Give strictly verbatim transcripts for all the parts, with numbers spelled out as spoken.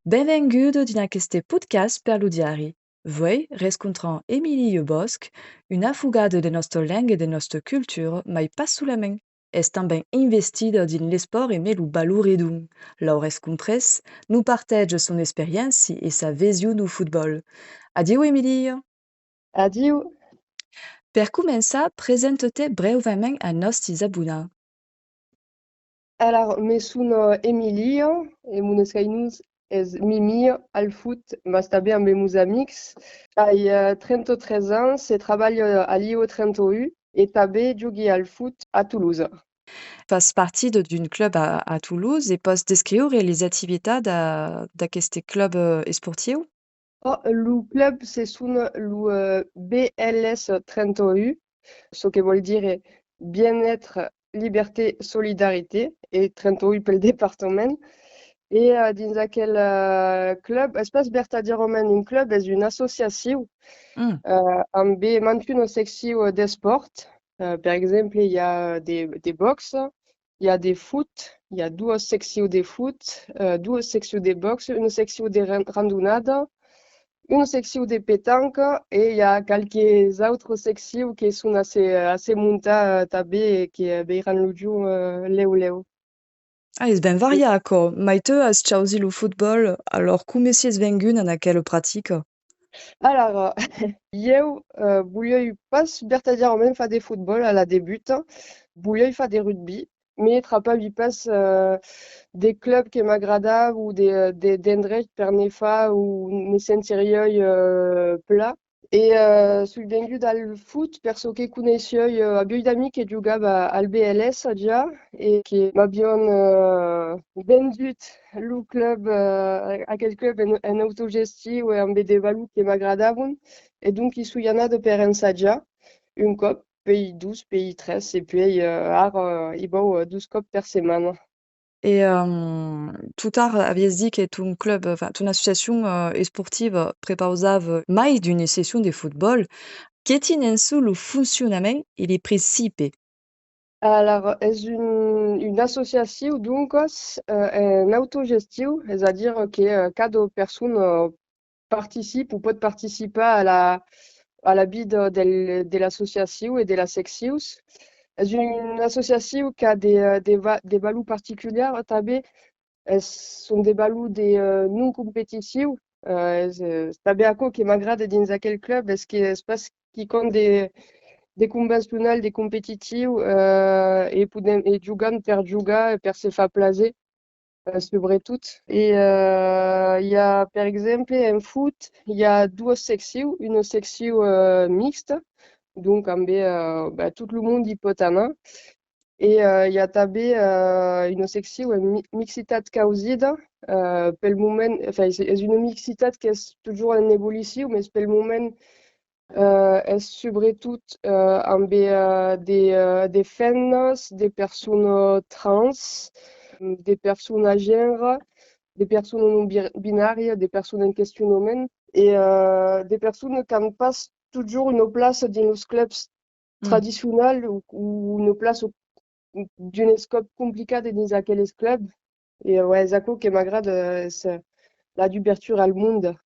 Benvenguda dins aqueste podcast per lo diari. Vuei rescontram Emilia Bòsc, una afogada de nòsta lenga e de nòsta cultura, mai pas solament. Es tanben investida dins l'espòrt emé lo balon redon. L'aurètz comprés, nos parteja son experiéncia e sa vision dau fotbòl. Adiu, Emilia! Adiu! Per començar, presenta-te brèvament a nòstis abonats. Alara, me son, eh, Emilia, e mon escainon es Mimi al foot, mas tanben ambe mos amics. Ai, eh, trenta-tres ans e trabalhi a l'I E trenta-un e tanben jogui al foot a Tolosa. Fas partida d'un club a, a Tolosa e pòs descriure les activitats d'a-, d'aqueste club, eh, esportiu? Oh, lo club se sona lo, eh, B L S trenta-un, çò que vòl dire Bien-être, Liberté, Solidarité, e trenta-un pel departament. E, eh, dins aquel, eh, club, es pas vertadièrament un club, es una associacion, eh, ambe mantuna seccion d'espòrt. Eh, per exemple, i a de, de bòxa, i a de foot, i a doas seccions de foot, eh, doas seccions de bòxa, una seccion de ran-, randonada, una seccion de petanca e i a qualques autras seccions que son a se, a se montar, eh, tanben e que veiran lo jorn, eh, lèu lèu. Ah, es ben variat, aquò. Mai tu as chausit lo fotbòl, alòr coma siás venguda en aquela practica? Alara, ieu, eh, voliái pas vertadièrament far de fotbòl a la debuta, voliái far de rugbi, me trapavi pas, eh, de club que m'agradava o de, de, d'endrech per ne far o me sentiriái, eh, plan. E, eh, soi venguda al foot per çò que coneissiái, eh, aviái d'amics que jogava al B L S ja e que m'avián, eh, vendut lo club, eh, aquel club en, en autogestiu e ambe de balons que m'agradavan. E donc i soi anada per ensajar un còp, puèi dos, puèi tres, e puèi, eh, ara, eh, i vau, eh, dos còps per setmana. E, ehm, tot ara aviás dit que ton club, enfin, ton associacion, eh, esportiva prepausava mai d'una session de fotbòl. Quin en son lo foncionament e li principi? Alara, es un, una associacion, doncas, eh, en autogestiu, es a dire que, eh, cada persona participa o pòt participar a la, a la vida del, de l'associacion e de las seccions. Es una associacion qu'a de, de va-, de valors particulièras tanben, es, son de valors de, eh, non competicion. Eh, es, eh, tanben aquò que m'agrada dins aquel club, es que es pas quicòm de, de convencional, de competitiu, eh, e podèm, e jogam per jogar e per se far plaser, eh, subretot. E, eh, i a, per exemple, en foot, i a doas seccions, una seccion, eh, mixta, donc ambe, eh, bah, tot lo monde i pòt anar, e, eh, i a tanben, eh, una seccion en mi-, mixitat causida, eh, pel moment, enfin, es, es una mixitat qu'es totjorn en evolucion, mes pel moment, eh, es subretot, eh, ambe, eh, de, eh, de femnas, de personas trans, de personas genre, de personas non bi-, binàrias, de personas en questionament, e, eh, de personas qu'an pas totjorn una plaça dins los clubs tradicionals o, o una plaça d'un escòp complicat dins aqueles clubs. E, ouais, es aquò que m'agrada, es, eh, la dubertura al monde.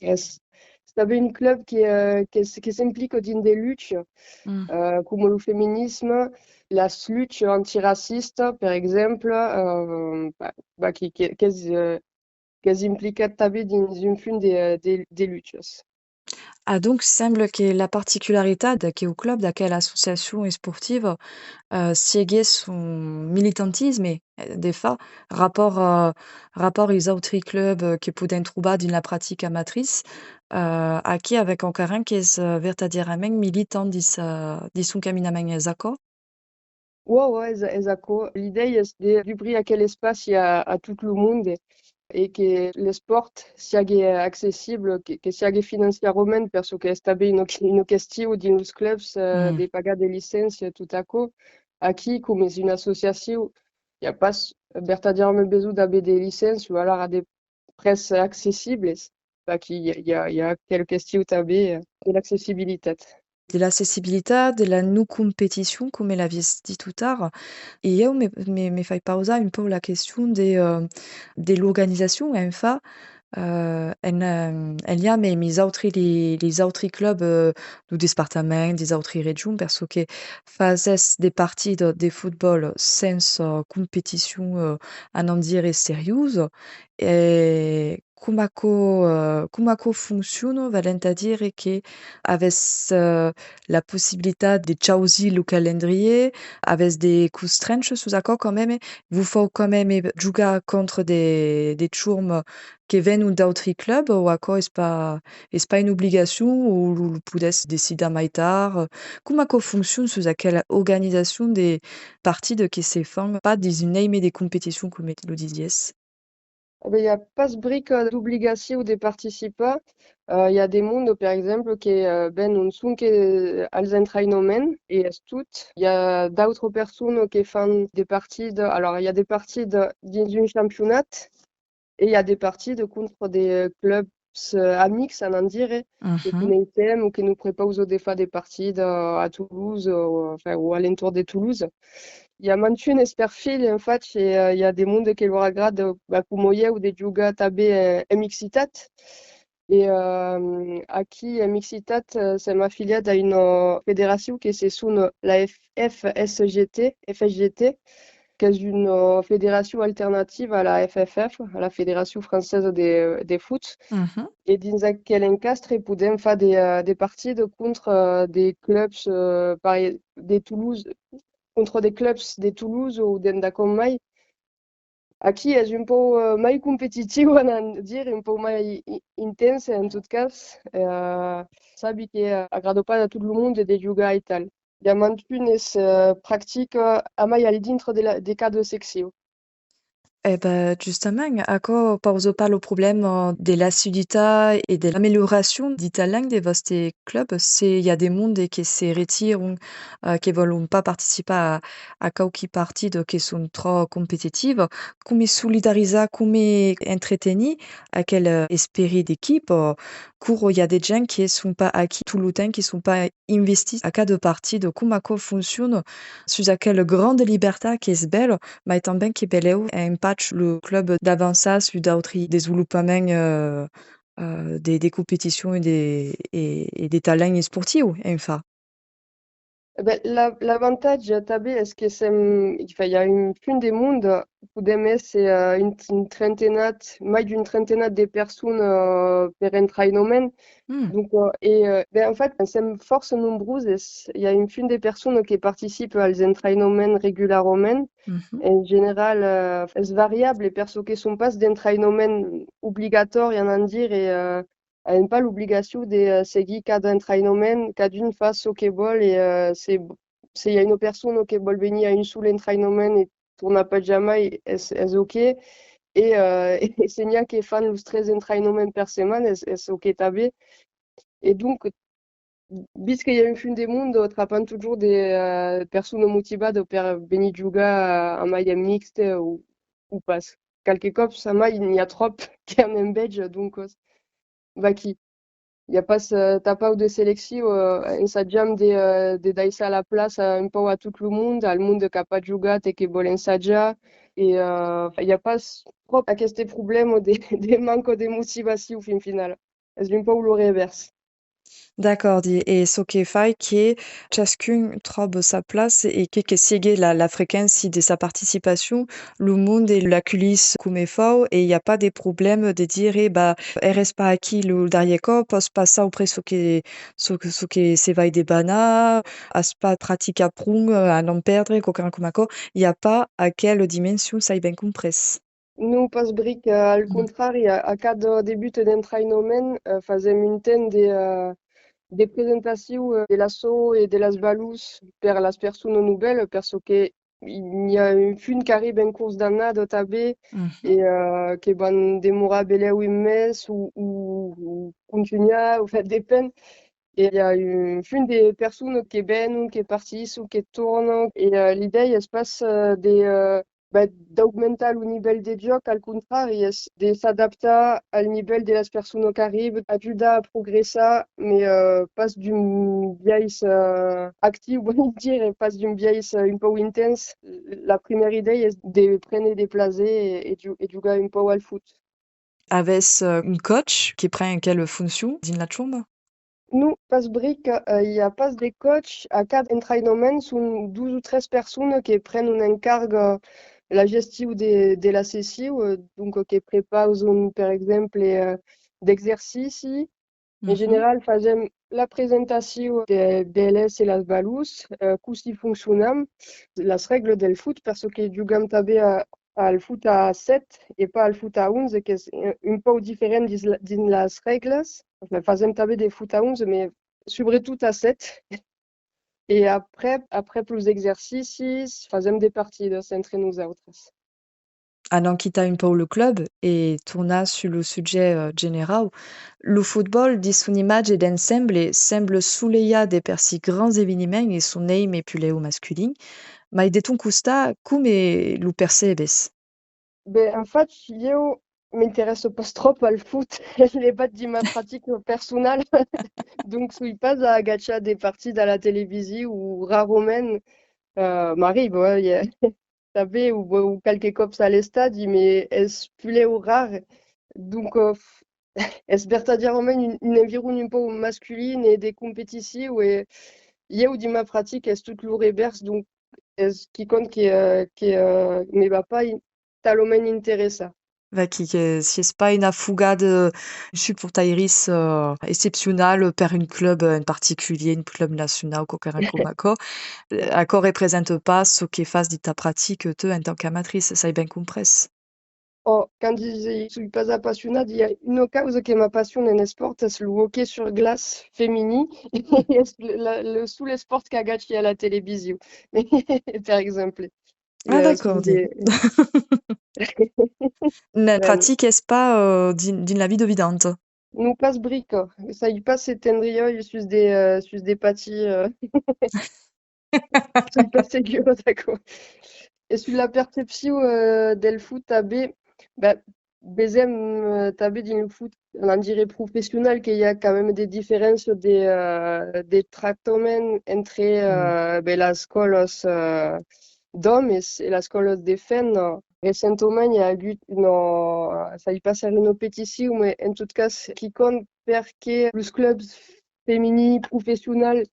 Es, es tanben un club que, eh, que s-, que s'implica dins de luchas, eh, coma lo feminisme, las luchas antiracista, per exemple, eh, bah, bah, que, que, qu'es, eh, qu'es implicat tanben dins un fum de, de, de luchas. Ah, donc, sembla que la particularitat d'aqueu club, d'aquela associacion esportiva, eh, siegues son militantisme, eh, de fach, rapòrt, eh, rapòrt als autri clubs, eh, que podèm trobar dins la practica amatriç, eh, aquí avèm quauquarren qu'es, eh, vertadièrament militant dins, eh, dins son caminament, es aquò? Ò, ò, es, es aquò. L'idèia es de dubrir aquel espaci a, a tot lo monde e que l'espòrt siague accessible, que, que siague financièrament, per çò qu'es tanben una, una question dins los clubs, eh, de pagar de licéncia, tot aquò. Aquí, coma es una associacion, i a pas vertadièrament besonh d'aver de licéncia o alara de prètz accessibles. Aquí, i a, i a, i a aquel question tanben, eh, de l'accessibilitat. de l'accessibilitat, de la non-competicion, coma l'aviás dit tot ara. E ieu me, me, me fai pausar un pauc la question de, eh, de l'organizacion, enfin, eh, en, eh, en liam amb los autri, li-, los autri clubs, eh, dau despartament, de las autras regions, per çò que fasètz de partidas de fotbòl sens, eh, competicion, eh, anam dire, seriosa. E coma aquò, eh, coma aquò fonciona, valent a dire que avètz, eh, la possibilitat de chausir lo calendrièr, avètz de costrenchas sus aquò quand même, vos fau quand même jogar contra de, de chormas que venon d'autri clubs, o aquò es pas, es pas una obligacion, o lo, lo podètz decidar mai tard? Coma aquò fonciona sus aquela organizacion de partidas que se fan pas dins un èime de competicion, coma lo disiás? E ben, i a pas brica d'obligacion de participar. Eh, i a de monde, per exemple, que, eh, venon sonque als entraïnaments e es tot. I a d'autras personas que fan de partidas. Alors, i a de partidas dins un campionat e i a de partidas contra de clubs, eh, amics, anam dire, que coneissèm o que nos prepausan de far de partidas a Toulouse o, enfin, o a l'entorn de Toulouse. I a mantunes perfils, en fach, e, eh, i a de monde que lor agrada, bah, coma ieu, de jogar tanben, eh, en mixitat. E, eh, aquí, en mixitat, eh, sèm afiliats a una federacion que se sona la F-, F S G T, F S G T, qu'es una federacion alternativa a la F F F, a la Federacion Francesa de, de Foot. E dins aquel encastre podèm far de, eh, de partidas contra, eh, de clubs, eh, pare-, de Toulouse, contra de clubs de Toulouse o d'endacòm mai. Aquí es un pauc, eh, mai competitiu, anam dire, un pauc mai i-, intense, en tot cas. Eh, sabi que, eh, agrada pas a tot lo monde de jogar aital. I a mantunes, eh, practicas, amai al dintre de la, de cada seccion. E ben, justament, aquò pausa pas lo problèma de l'assiduitat e de l'amelioracion, ditalèm, de vòstre club, se i a de monde que se retiran, eh, que vòlon pas participar a, a quauqui partidas que son tròp competitivas? Coma solidarizar, coma entretenir aquel, eh, esperit d'equipa? Quora i a de gents que son pas aquí tot lo temps, que son pas investits a cada partida, coma aquò fonciona sus aquela granda libertat qu'es bèla, mai tanben que belèu empach lo club d'avançar sus d'autri desvolopaments, eh, eh, de, de competicion e de, e, e de talent esportiu, enfin. E ben, la-, l'avantatge tanben es que sèm, enfin, i a un fum de monde, podèm èsser, eh, un, un trentenat, mai d'un trentenat de personas, eh, per entraïnament. Donc, eh, e, eh, ben, en fait, sèm fòrça nombroses. I a un fum de personas que participan als entraïnaments regularament. En general, eh, es variable per çò que son pas d'entraïnament obligatòri, anam dire, e, eh, an pas l'obligacion de, eh, seguir cada entraïnament, cadun fa çò que vòl e, eh, se, se i a una persona que vòl venir a un sol entraïnament e tornar pas jamai, es, es ok. E, eh, e se n'i a que fan los tres entraïnaments per setmana, es, es ok tanben. E donc, vist que i a un fum de monde, trapam totjorn de, eh, personas motivadas per venir jogar, eh, amai en mixte o, o pas. Qualques còps, amai, n'i a tròp qu'an enveja, doncas, vaquí. I a pas, eh, tanpauc de seleccion, eh, ensajam de, eh, de daissar la plaça un pauc a tot lo monde, al monde qu'a pas jogat e que vòl ensajar, e, eh, i a pas tròp aqueste problèma de, de manca de motivacion, fin finala. Es un pauc lo revèrs. D'acòrdi, e çò que fai que chascun tròba sa plaça e que, que sigue la, la frequéncia de sa participacion, lo monde l'aculhís coma fau e i a pas de problèma de dire, bah, èras pas aquí lo darrièr còp, pòs passar après çò que, çò que, çò que se vai debanar, as pas practicat pron, eh, a non pèrdre, quauquarren coma aquò, i a pas aquela dimension, s'ai ben comprés. Non, pas bric, eh, al contrari, a, a cada debut d'entraïnament, eh, fasèm un temps de, eh, de presentacion, eh, de l'assò e de las valors per las personas novèlas, per çò que i, n'i a un fum qu'arriba en cors d'annada tanben, e, eh, que van demorar belèu un mes o, o, o contunhar, enfin, depend. E i a un fum de personas que venon, que partisson, que tornan, e, eh, l'idèia es pas, eh, de, eh, ben, d'augmentar lo nivèl de jòc, al contrari, es de s'adaptar al nivèl de las personas qu'arriban, ajudar a progressar, mai, eh, pas d'un biais, eh, actiu, vòli dire, pas d'un biais, eh, un pauc intens. La primièra idèia es de prene de plaser e, e ju-, e jugar un pauc al foot. Avètz, eh, un coach que pren aquela foncion dins la chomba? Non, pas brica, eh, i a pas de coach. A cada entrainament son dos o tres personas que prenon en carga la gestion de, de la session, eh, donc que prepauson, per exemple, eh, d'exercicis. En general, fasèm la presentacion de, de las e las balons, eh, cossí foncionam, las règlas del foot, per çò que jugam tanben a, al foot a sèt e pas al foot a onze, qu'es, eh, un pauc diferent dins la, dins las règlas. Enfin, fasèm tanben de foot a onze, mai subretot a sèt. E aprèp, aprèp los exercicis, fasèm de partidas entre nosautres. Anam quitar un pauc lo club e tornar sus lo subjècte, eh, generau. Lo fotbòl, dins son imatge d'ensemble, sembla solelhat de per si grands eveniments e son èime puslèu masculin. Mai de ton costat, coma lo percebes? Ben, en fach, ieu m'interèssa pas tròp al foot, elevat dins ma practica personala. Donc, soi pas a agachar de partidas a la television o rarament, eh, m'arriba, eh, tanben, o, o qualques còps a l'estadi, mai es puslèu rar. Donc, eh, es vertadièrament un, un environ un pauc masculin e de competicion, e ieu, dins ma practica, es tot lo revèrs, donc es quicòm que, eh, que, eh, me va pas in-, talament interessar. Vaquí, que siás pas una fogada, eh, suportairitz, eh, excepcionala per un club, eh, en particulier, un club nacionau, quauquarren coma aquò. Eh, aquò representa pas çò que fas dins ta practica, tu, en tant qu'amatrice, s'ai ben comprés? Oh, quand disi soi pas apassionat, i a una causa que m'apassiona en espòrt, es lo hoquei sur glaç feminin. Es le, la, le sol espòrt qu'agachi a la television, per exemple. Ah, eh, d'acòrdi. N'en practiques pas, eh, dins, dins la vida vidanta? Non, pas brica. Sai pas se tendriái sus de, eh, sus de patins, eh. Soi pas segura d'aquò. E sus la percepcion, eh, del foot tanben, ben, vesèm, eh, tanben dins lo foot, anam dire professional, que i a quand même de diferéncias de, eh, de tractament entre, eh, ben, las còlas, eh, d'òmes e las còlas de femnas. Recentament, i a agut una, sai pas s'èra una peticion, mai en tot cas, quicòm per que los clubs feminins professionals,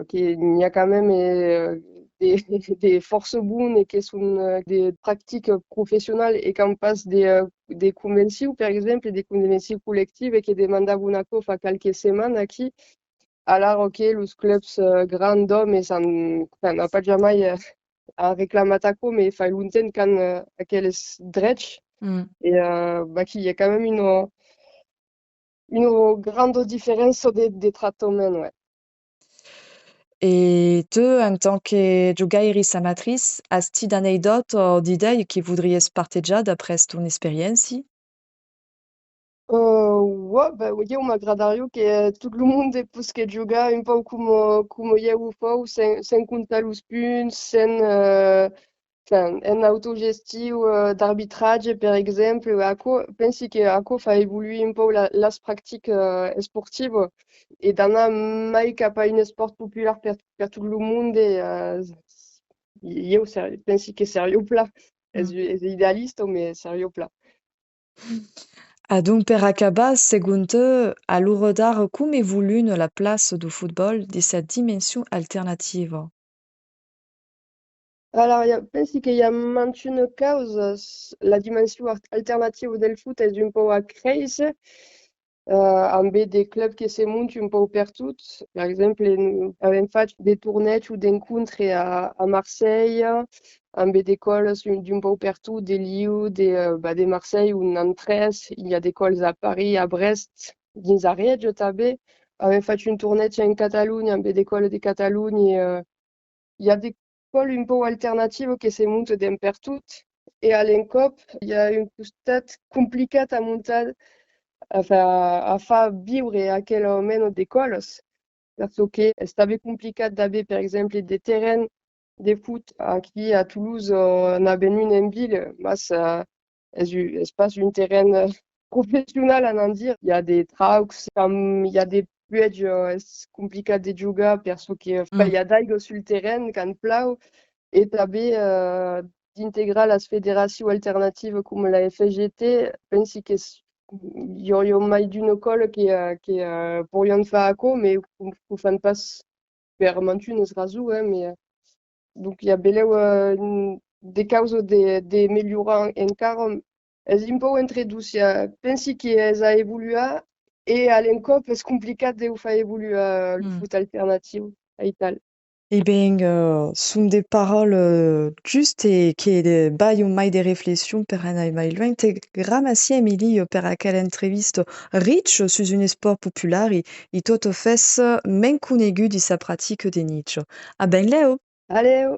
que n'i a quand même, eh, de, de fòrça bons e que son, eh, de practicas professionalas e qu'an pas de, eh, de convencion, per exemple, de convencion collectiva, e que demandavan aquò fa qualques setmanas aquí. Alara, ok, los clubs, eh, grands d'òmes an, enfin, an pas jamai, eh, an reclamat aquò, mai fai longtemps qu'an, eh, aqueles drechs. E, eh, vaquí, i a quand même una, una granda diferéncia de, de tractament, ouais. E tu, en tant que jogairitz amatrice, as-ti d'anecdòtas o d'idèias que voudriás partejar d'après ton experiéncia? Euh, ouais, ben, ieu m'agradariá que tot lo monde posque jogar un pauc coma, coma ieu o fau, sens, sens comptar los punts, sens, euh, enfin, en autogestion, euh, d'arbitratge, per exemple, aquò, pensi que aquò fa evoluir un pauc la, las practicas, euh, esportivas e d'anar mai cap a un espòrt popular per, per tot lo monde, euh, ieu ser-, pensi que seriá plan. Es, es idealista, mai seriá plan. Adonc, per acabar, segon tu, a l'ora d'ara, com evoluna la plaça dau fotbòl dins sa dimension alternativa? Alara, i a, pensi que i a mantunas causas. La dimension ar-, alternativa del foot es un pauc a créisser, eh, ambe de clubs que se montan un pauc pertot. Per exemple, n-, avèm fach de tornègs o d'encontres a, a Marselha, ambe de còlas un, d'un pauc pertot, de Liu, de, eh, bah, de Marselha, o Nantes, i a de còlas a París, a Brest, dins Arièja tanben. Avèm fach un tornèg en Catalonha, ambe de còlas de Catalonha, eh, i a de còlas un pauc alternativas que se montan d'en pertot, e a l'encòp, i a un costat complicat a montar, enfin, a, a far viure aquela mena de còlas, per çò que es tanben complicat d'aver, per exemple, de terrens de foot. Aquí a Toulouse, eh, n'avèm un en vila, mas, eh, es, u- es pas un terren, eh, professional, anam dire. I a de traucs, quand i a de pluèja, eh, es complicat de jogar per çò que, eh, ben, i a d'aiga sul terren quand plau. E tanben, eh, d'integrar las federacions alternativas coma la F G T, pensi que s- i auriá mai d'una còla que, eh, que, eh, poirián far aquò, mas o, o fan pas per mantunas rasons, eh, mas, eh, donc i a belèu, eh, de causas de, de melhorar encara. Es un pauc entre dos, i a, pensi que es a evoluar e a l'encòp es complicat de o far evoluar lo foot alternatiu aital. E ben, eh, son de paraulas, eh, justas e que de, balhan mai de reflexion per anar mai luènh. Te gramací, Emilio, per aquela entrevista richa sus un espòrt popular e, e tot a fes, eh, mens conegut de sa practica de nicha. A ben lèu! A lèu!